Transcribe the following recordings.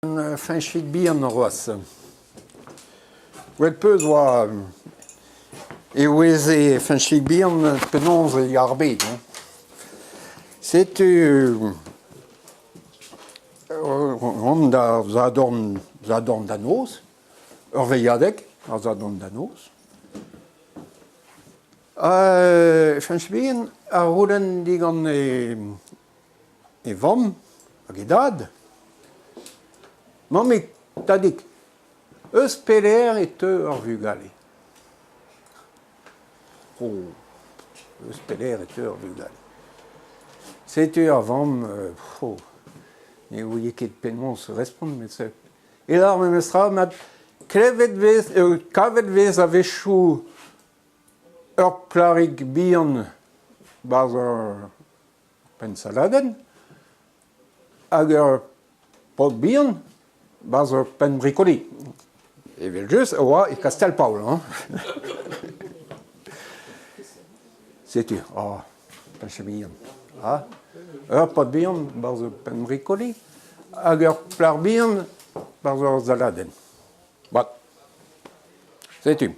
Feñchig bihan c'hoazh. Gwell 'peus 'oa e oueze Feñchig bihan penaos e ya ar bed hein. Setu on d'ar sadorn sadorn da noz, ur veilhadeg ar sadorn da noz. Feñch bihan a c'houlenn digant e E vamm hag e dad. Mammig, tadig, eus pelec'h e teu ar vugale ? Oh, eus pelec'h e teu ar vugale ? Setu ar vamm oh, ne ouie ket penaos respont met e lâr memestra mat klevet 'vez kavet 'vez a-wechoù ur plac'hig bihan 'barzh ur Penn-saladenn hag ur paotr bihan 'barzh ur penn-brikoli. Evel-just e oa e Kastell-Paol hein. Setu, oh, peñse bihan. Ha ur paotr bihan 'barzh ur penn-brikoli hag ur plac'h bihan 'barzh ur saladenn. Mat. Setu.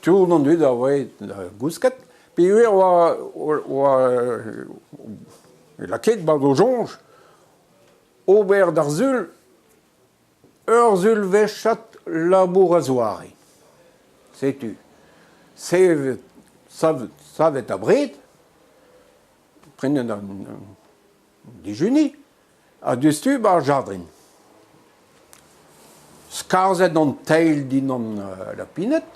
Tout an dud a voe da gousket peogwir oa oa lakaet 'barzh o soñj ober d'ar Sul ur sulvezhad labour a-zoare. Setu savet savet savet abred, prenet an dijuniñ ha diouzhtu 'ba ar jardrin. Skarzhet an teil dindan lapined,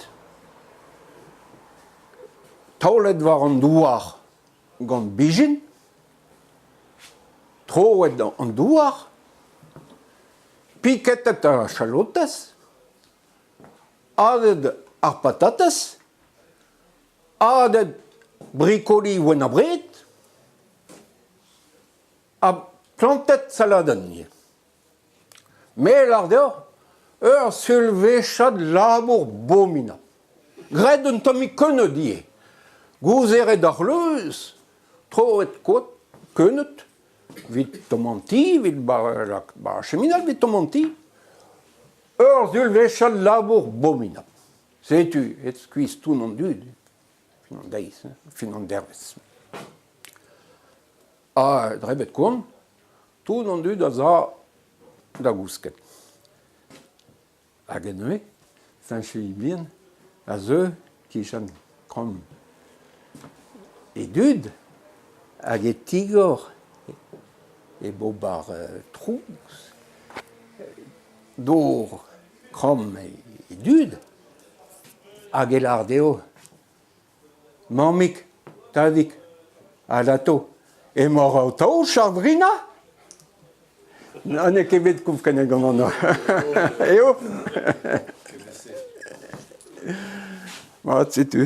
taolet war an douar gant bezhin, troet an douar, piketet ar chalotez, adet ar patatez, adet brikoli wenn abred, Ha plantet saladenn ivez. Me 'lâr deoc'h, ur sulvezhad labour bominañ. Graet un tammig keuneud ivez. Gouzeret ar c'hleuz, troet koad, keuneud, evit tommañ an ti, evit 'ba ar chiminal evit tommañ an ti. Ur sulvezhad labour bominañ. Setu aet skuizh tout an dud. Fin an deiz, fin an dervezh. Ha drebet koan, tout an dud a za da gousket. Hag neuze, Fañch bihan a zeu kichen kromm e dud hag e tigor e bobar trouz dor kromm e dud hag e lâr dezho Mammig, tadig, alato, emaoc'h o taol chardrinañ ? N'eo ket bet komprenet gant an holl. Eo ? Mat, setu.